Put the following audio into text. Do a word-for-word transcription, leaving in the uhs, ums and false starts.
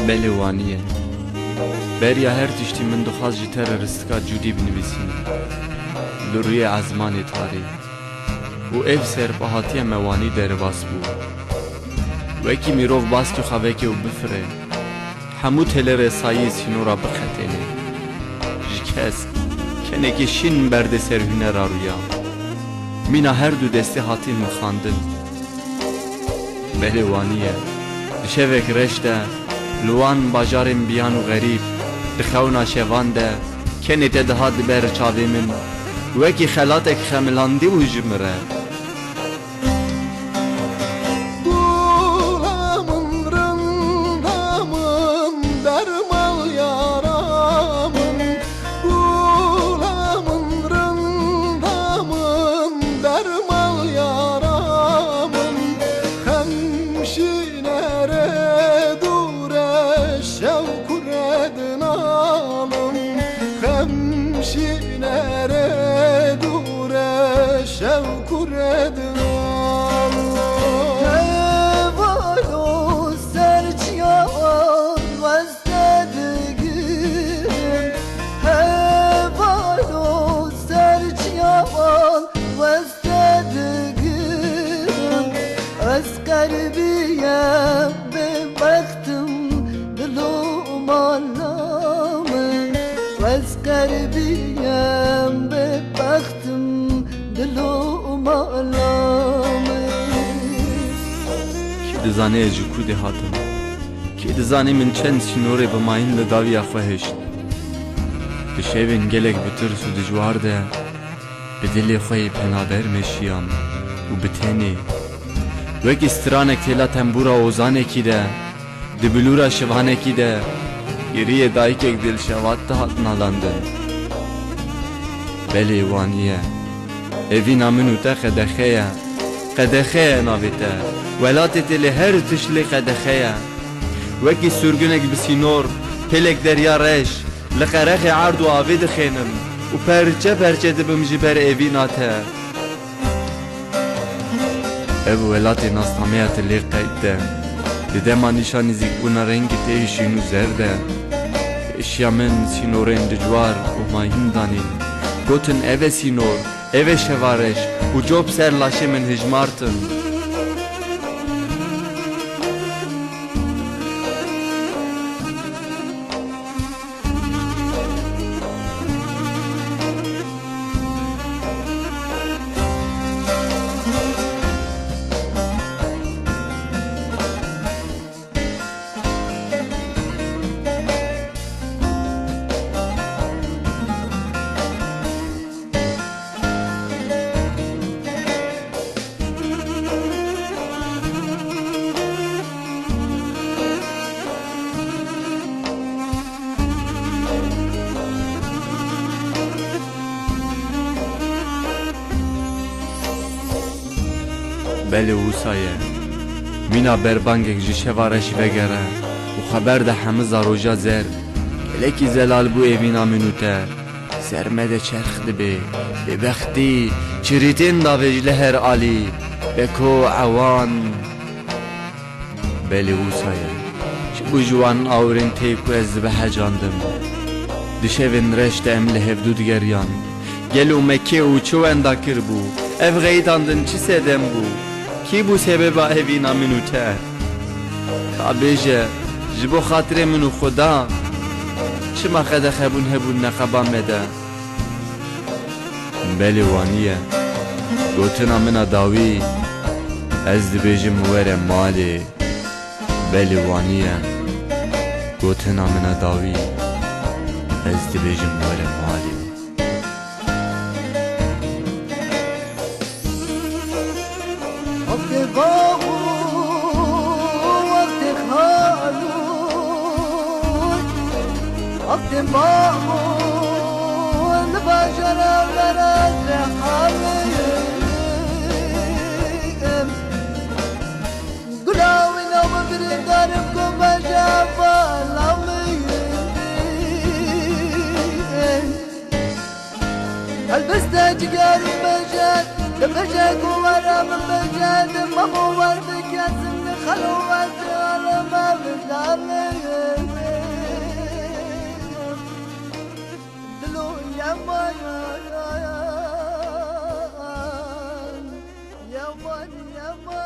Belê, wanî ye. Beriya her tiştî min dixwast ji te re ristika Cûdî binivîsînim. Li rûyê ezmanê tarî. Û ev serpahatiya me wanî derbas bû. Wekî mirov baskê xwe veke û bifire. Hemû telê resayî sînora biqetêne. Ji kes, kenekê şîn berde ser hunera rûya. Mîna her du destê hatin mixandin. Belê, wanî ye. Di şevek reş de, li wan bajarên biyan û xerîb, di xewna şevan de, kenê te dihat di ber çavê min, wekî xelatek xemilandî bû ji min re. Gula min, rinda min, derman yara min. Gula min, rinda min, derman yara min. Xem şîne re dûre, şewk re dinalim. Xem şîne re dûre, şewk re dinalim. Hevalo ser çiyan weste digirim. Hevalo ser çiyan weste digirim. Ez qerbiyem bêbextim, dil û mala min. Ez qerbiyem bêbextim, dil û mala min. Kî dizane ez ji ku de hatim? Kî dizane min çend sînorê bi mayîn li dawiya xwe hişt? Di şevên gelek bi tirs û dijwar de, bi dilê xwe yê penaber meşiyam û bi tenê, wekî stranek têla tembûra ozanekî de, di bilûra şivanekî de, giriyê dayikek dilşewat dihat nalandin. Belê, wanî ye. Evîna min û te qedexe ye. Qedexe ye navê te. Welatê te lê her tişt lê qedexe ye. Wekî surgunek bi sînor, pêlek derya reş, li qerexê erd û avê dixênim û perçe perçe dibim ji ber evîna te. Ev welatê nasnameya te lê qeyd de. Di dema nîşanî zîkbûna rengê te yê şîn û zer de, pêşiya min sînorên dijwar û mayîn danîn. Gotin, ev e sînor, ev e şeva reş û cop ser laşê min hijmartin. Belê wisa ye. Mîna berbangek ji şeva reş vegere û xeber de hemiza roja zer. Gelekî zelal bû evîna min û te. Ser me de çerx dibe, bêbextî, çirîtên davêj li her alî, beko ewan. Belê wisa ye. Çi bû ji wan awirên tê ku ez dibehecandim? Di şevên reş de em li hevdû digeriyan. Gelo me kê û çi wenda kiribû? Ev xeytandin çi sedem bû? Kî bû sebeba evîna min û te? Ka bêje, ji bo xatirê min û Xuda, çima qedexebûn hebûn neqeba me de? Belê wanî ye. Gotina min a dawî, ez dibêjim were malê. Belê wanî ye. Gotina min a dawî, ez dibêjim were malê. Wextê bax û wextê xalo, wextê bax û li bajara were ez lê halê em. Gula wî nava birîndarim ku beje bala min. Helbeste cigerî beje, dibêje ku were min beje, di mamo werde kesin, di xelo werde aleme bidane. Meryem